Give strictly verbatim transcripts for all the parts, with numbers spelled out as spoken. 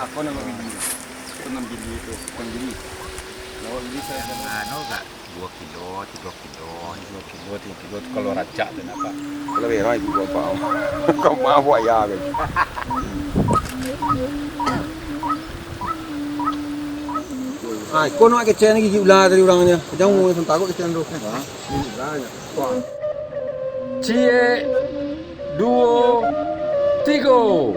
Kau nak bili? Kau nak bili tu, bukan bili. Lawak bili saya dah. Anu, Kak, dua kilo, tiga kilo. Dua kilo, tiga kilo tu kalau racak tu nak, Pak. Kalau merah ibu buat apa? Kau maaf buat ya, kan? Ah, kau nak kecek lagi gigi ular tadi orangnya. Jangan ngomong sebentar, kau kecek dulu. Ciek, duo, tigo.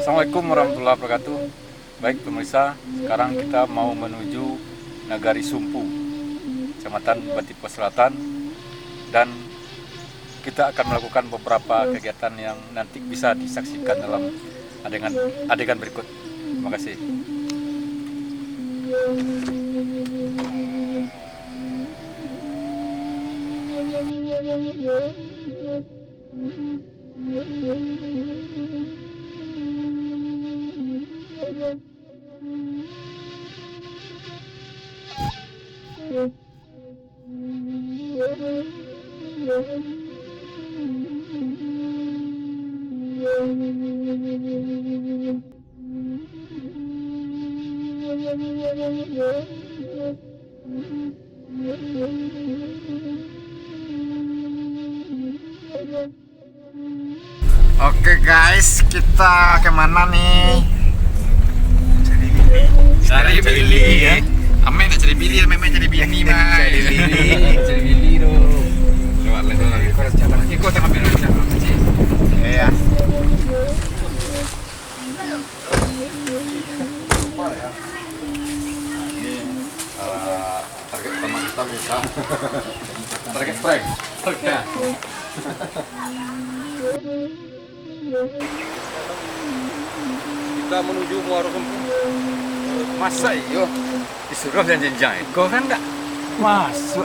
Assalamualaikum warahmatullahi wabarakatuh. Baik pemirsa, sekarang kita mau menuju Nagari Sumpu, Kecamatan Batipuah Selatan, dan kita akan melakukan beberapa kegiatan yang nanti bisa disaksikan dalam adegan, adegan berikut. Terima kasih. Oke guys, kita kemana nih? Cari bili, ya. Amek nak cari bili, Amek nak cari bini, Mai. Cari bili, cari bili tu. Lewat lah tu. Kau dah cakap lagi, kau tak ambil macam apa sih? Iya. Ini, eh, target utama kita bisa target strike. Oke. Kita menuju Muaro Sumpu. Masa iyo? Disuruh janjang-janjang, kau kan ndak masuk.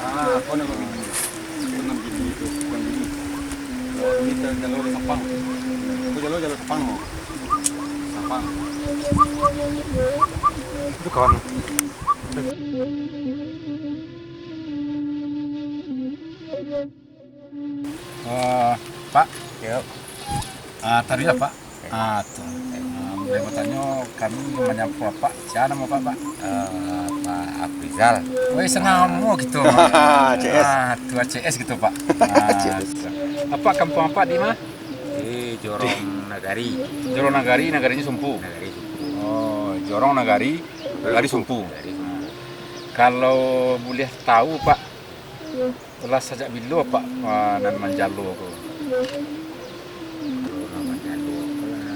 Ah, kau nak bini. Kau nak bini tu, bukan bini. Kalau bini, jalur Sampang. Kau jalur, jalur Sampang, mau. Sampang. Itu kawan. Eh, Pak. Yo. Ah, tadi lah, Pak. Ah, tu. Ah, boleh batanyo, kami manyampo Apak. Sia namo Apak, Pak? Eh, Pak Afrizal. Weh, sanamo kito, Pak. C S. Ah, tu C S kito, Pak. Ah, C S. Apak, kampuang Apak di ma? Di Jorong Nagari. Jorong Nagari, nagarinyo Sumpu. Nagari Sumpu. Oh, Jorong Nagari, Nagari Sumpu. Nagari Sumpu. Kalau buliah tahu, Pak, lah sajak bilo Apak, ah, nan manjalo ko? Kalau nan manjalo ko lah,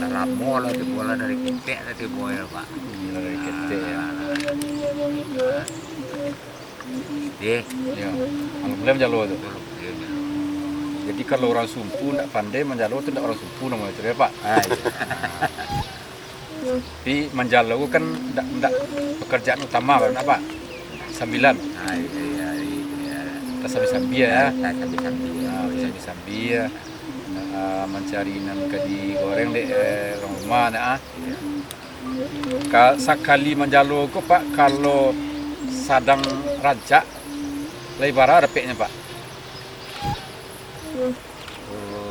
lah lamo lah tibo lah, dari ketek lah tibo yo, Pak. Iyo, dari ketek, yo. Ah, dari ketek. Yo. Alun buliah manjalo tu. Alun buliah manjalo. Jadi, kalau urang Sumpu ndak pandai manjalo tu, ndak urang Sumpu namonyo tu, yo, Pak? Ah, iyo. Tapi manjalo ko kan ndak, ndak pekerjaan utama, kan, Pak? Sambilan. Ah, iyo, iyo, iyo. Tasambi-sambi, yo. Ah, tasambi-sambi, yo. Ah, tasambi-sambi, yo. Ah, mancari nan ka digoreng dek, eh, urang rumah, nah, ah. Iyo. Ka-, sakali manjalo ko, Pak, kalau sadang rancak, lai bara dapeknyo, Pak? Oh,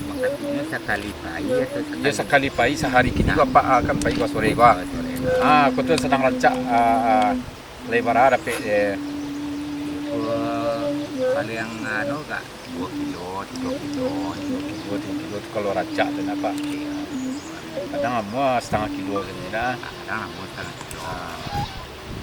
maksudnyo sakali pai atau sakali? Iyo, sakali pai sahari kini ko, Pak, ah, kan pai ko sore ko, ah. Sore. Ah, ko tu sadang rancak, ah, ah, lai bara dapek, eh. Ko paliang anu, Kak, dua kilo, tiga kilo. Dua kilo, tiga kilo tu kalau rancak tu, nah, Pak. Iyo. Kadang amuah satangah kilo sajo, nah. Ah, kadang amuah satangah kilo. Ah.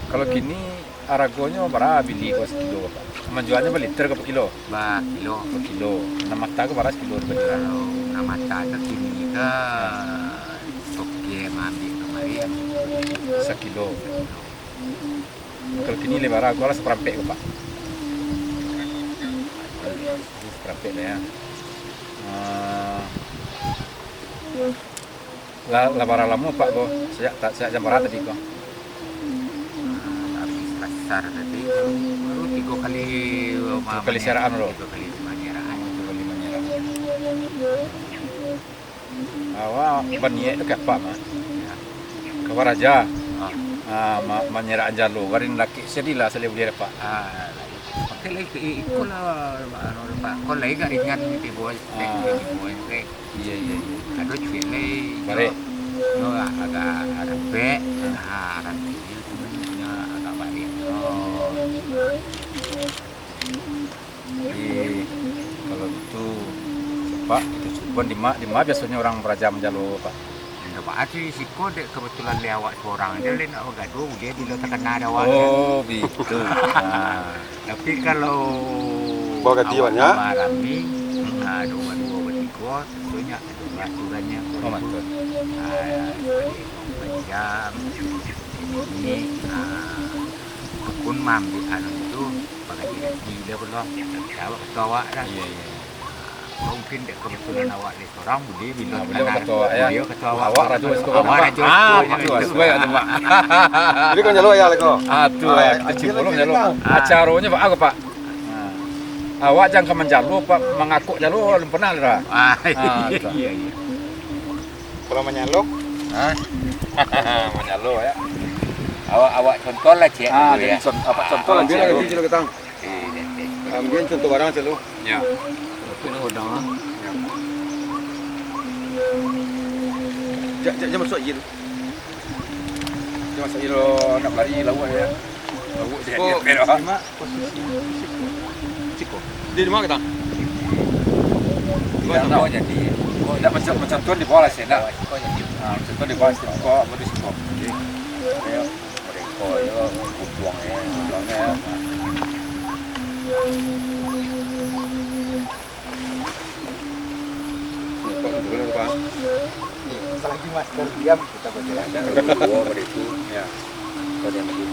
Kalau kini, aragonyo bara bili ko sakilo, Pak? Manjualnyo baliter ko pakilo? Bakilo. Bakilo. Nan matah ko bara sakilo tu bali? Kalau nan matah tu kini ko toke maambiak kamari. Sakilo. Kalau kini lai bara, arago lah saparampek ko, Pak? Saparampek lah, yo. Ah. Lah, lah bara lamo, Pak, ko? Sajak, sajak jam bara tadi ko? Habis asar tadi, baru tigo kali Itu kali sarakan lo. Itu kali manyaraan. Itu kali manyaraan. Awak baniat tu ka apak, Mak? Ya. Ka baraja. Ah. Ah, ma-, manyaraan jalo. Garin laki sadilah salai buliah, Pak. Ah, pakai lai, i-, iko lah, anu, Pak. Ko lai gak ringan tibo, Ah. tibo, Iya, iya, iya. Ado cuek lai. Barek. No, agak rembek. Ah. Ah, rembek. Iyo, agak barek. Oh. Jadi, kalau gitu, Pak, kita cubo di ma, di ma biasonyo urang baraja manjalo, Pak? Indak, Pak, ati siko dek kebetulan lai awak surang aja, lai nak bagaduah, buliah bilo takana dek awak, kan? Oh, bitu. Ah. Tapi kalau Bawa gaji awak banyak? Barami, ah, duo, duo, batigo, tentunyo ado peraturannya. Oh, betul. Ah, jam, ini, ah, pun maambiak anu itu, baganti-ganti lah pulo. Awak kato awak lah. Iya, iya. Mungkin dek kebetulan awak di surang, buliah bilo Ah, buliah kato awak, ya. Buliah kato awak. Awak rajo siko, Pak. Awak rajo siko, Ah, Pak. Betul, sesuai tu, Pak. Jadi kau manjalo ya, Leko? Ah, tu, Ah, eh, kita akhirnya cubo lo manjalo. Ah. Acaronyo, Pak, apo, Pak? Ah. Awak jan ka manjalo, Pak, mangakok jalo, alun pernah lah. Ah, Ah, tu. Iya, iya. Kalau manyalo? Hah? Manyalo, ya. Awak, awak contoh lah, cek Ah, dulu, jadi ya. con-, apa contoh lah, Ambil cek lagi dulu. Kilo ketang. Eh, eh, eh. Ambil contoh barang, cek lu. Ya. Tapi nak godang, ah. Ya. Jak, jak, jak masuk aja tu. Jak masuk aja lo, nak lari lawan, ya. Lawan dia, Kok dia, dia. Lima? Posisi siko. Siko. Di ma kita? Di ma kita? Kok jadi? Kok nak macam, macam tu di bawah lah, sih, nak? Kok jadi? Ah, macam tu di bawah, sih. Kok, apa di siko? Oke. Ayo. Mereka, ya, buang, ya, buang, ya. Kok gitu, kenapa? Selagi masker diam, kita berjalan. Ada dua pada itu. Ya. Kau jangan lagi.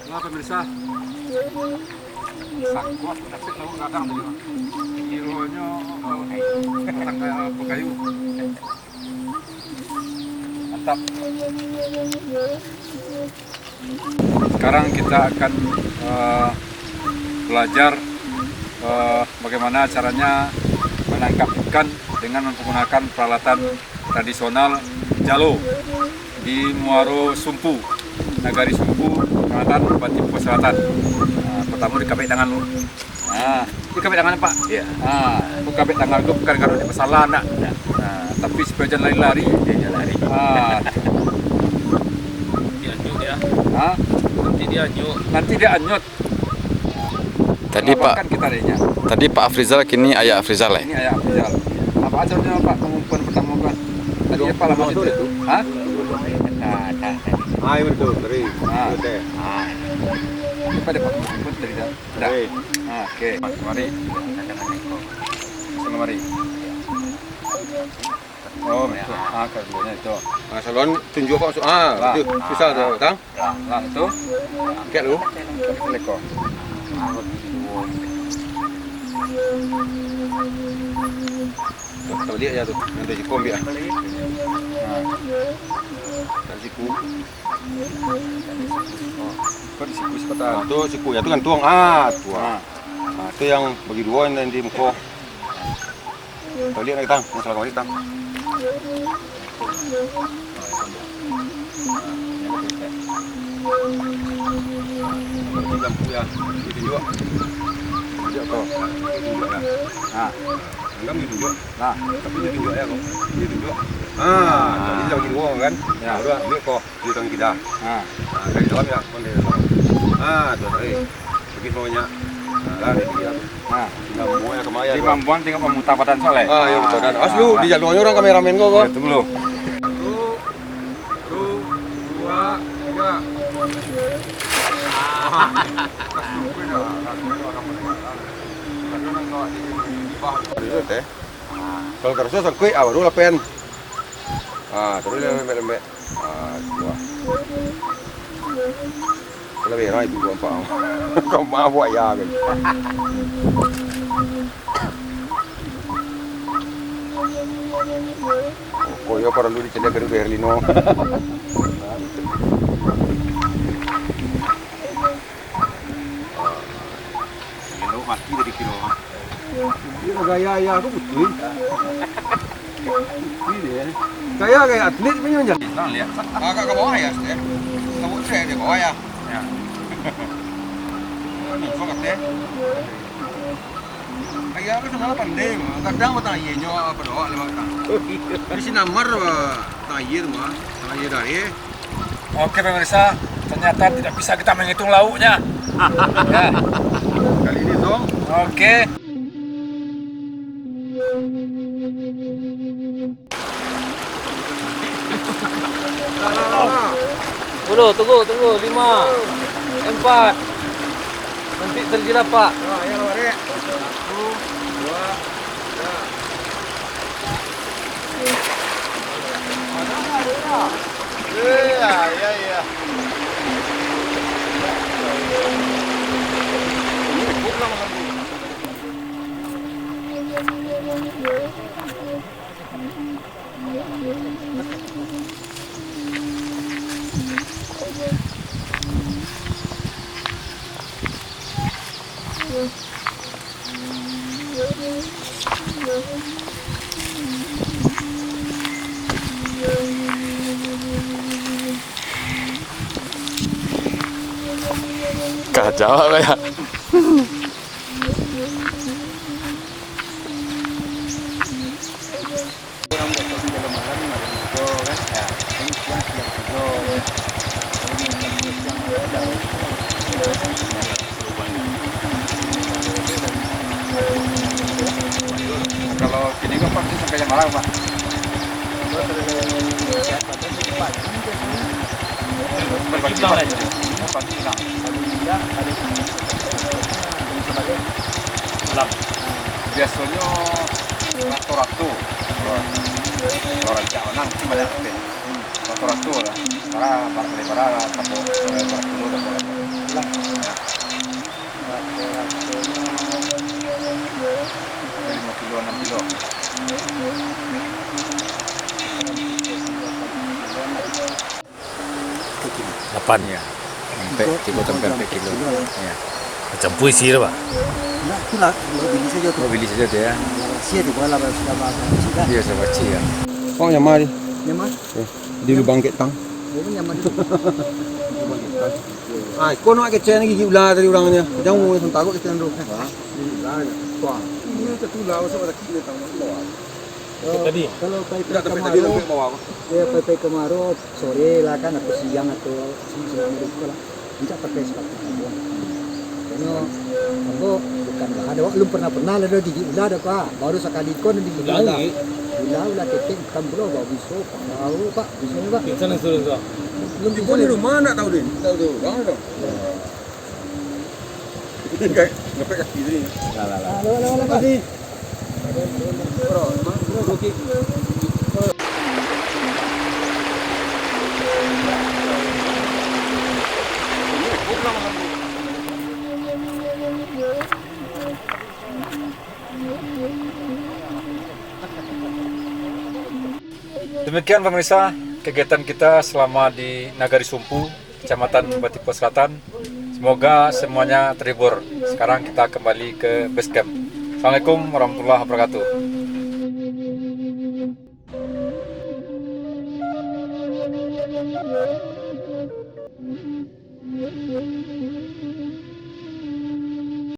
Nah, pemirsa, sangkot tapi tahu gadang tadi, Bang. Kironyo, eh, batang, eh, pekayu. Mantap. Sekarang kita akan, eh, belajar, eh, bagaimana caranya menangkap ikan dengan menggunakan peralatan tradisional jalo di Muaro Sumpu, Nagari Sumpu, Kecamatan Batipuah Selatan. Ah, pertama dikabek tangan dulu. Ah, dikabek tangan, Pak? Iya. Ah, kok kabek tangan tu bukan karena masalah, ndak. Ndak. Ah, tapi supaya jangan lari-lari. Dia jangan lari. Ah. Dia anyut, ya. Hah? Nanti dia anyut. Nanti dia anyut. Tadi, Pak, Laporkan kita adanya. Tadi Pak Afrizal, kini Ayah Afrizal, eh? Ini Ayah Afrizal. Apa acaranya, Pak, pengumpulan pertama, Pak? Tadi apa lama itu? Hah? Ah, iya, betul. Ngeri. Ah. Betul. Ah. Ini pada Pak pengumpul tadi dah. Dah. Ngeri. Ah, oke. Mari. Sini mari. Oh, betul. Ah, kaduanya itu. Ah, saluran tunjuk apa maksud? Ah, Lah. Itu. Susah tu, tang? Lah, itu. Angkat dulu. Leko. Tuh, tuh, lihat ya tuh. Yang ada siku ambil ah. Nah. Tak siku. Siku sapatah. Ah, tu siku, ya, tu gantuang. Ah, tu, ah. Ah. Ah, tu yang bagi duo yang di muko. Baliak nak, Tang. Yang salah baliak, Tang. Lampu, ya. Ditunjuk. Tunjuk ko. Ditunjuk, ya. Ah. Anggam ditunjuk. Nah. Tapi ditunjuk, ya, ko. Ditunjuk. Ah, jadi bagi duo, kan? Ya. Baru ambil ko. Di tangah kida. Ha. Ha, dari dalam ya, kan dari dalam. Ha, tu tadi. Pergi semuanya. Ha, dari dia. Ha. Tinggal semua ya kemari. Jadi, Bang Buan tengok memutar badan soalnya. Ah, ya, betul. Dan asli di jalurnya orang kameramen kau, kau. Ya, tunggu dulu. Satu, satu, dua, tiga. Kalau terus sangkuik, ah, baru lapen. Ah, terus lembek-lembek. Ah, tu lah. Kalau merah itu buat apa? Kau mah buat ya kan. Kau ya parah dulu dicegah dari Herlino. Elok mati dari kilo. Iyo, gaya-gaya tu betul. Betul dia. Gaya-gaya atlet punya macam. Nah, lihat. Agak ke bawah ya, Ustaz. Kamu tu di bawah ya. Ya. Musuh kata. Gaya tu semua pandai. Kadang batang iye nyo apa doa lima kadang. Di sinamar batang iye tu mah. Batang iye dari. Oke, pemirsa, ternyata tidak bisa kita menghitung lauknya. Ya. Kali ini, Zong. Oke. Sepuluh, tunggu, tunggu. Lima, empat. Nanti terjadi apa? Satu, dua, tiga. Iya, iya, iya. Kacau lah ya. Kalau kini kan pasti sampai jam malam, Pak. Pagi lah. Pagi lah. Malam. Biasonyo rato-rato. Kalau rancak manang, mungkin banyak. Rato-rato lah. Para, para, para, para, para, para, para. Limo kilo, anam kilo. Lapan. Ya. Sampai, cukup sampai ampek kilo. Ya. Campur isi tu, Pak? Indak, itulah, dua bili sajo tu. Dua bili sajo tu, ya. Sia tu, bukan lah, sudah ba-, ba-, sudah. Iya, sudah bacik, ya. Oh, yang mana? Yang mana? Eh, di lubang ketek. Oh, yang mana? Lubang ketek. Ah, iko nak kecek lagi gigi ular tadi urangnyo. Jangan ngomong santaro kecek tu. Wah, ini satu ular, masa pada kiri tangan bawah. Tadi? Kalau pai-pai kamaro, ya, pai-pai kamaro, sore lah kan, atau siang, atau siang, siang hari tu lah. Mintak pakai sepatu. Karena, ambo bukan lah, ada awak belum pernah-pernah lah, ada gigi ular dah, Pak. Baru sakali ko dah gigi ular. Ular, ular ketek, bukan pulau, Pak. Biso, Pak. Tahu, Pak. Biso, Pak. Pingsan langsung, langsung. Belum. Ibu di rumah nak tahu deh, tahu tu. Bang, tahu. Ngepek kaki tadi. Lah, lah, lah. Lah, lah, lah, lah. Demikian pemirsa, kegiatan kita selama di Nagari Sumpu, Kecamatan Batipua Selatan. Semoga semuanya terhibur. Sekarang kita kembali ke base camp. Assalamualaikum warahmatullahi wabarakatuh.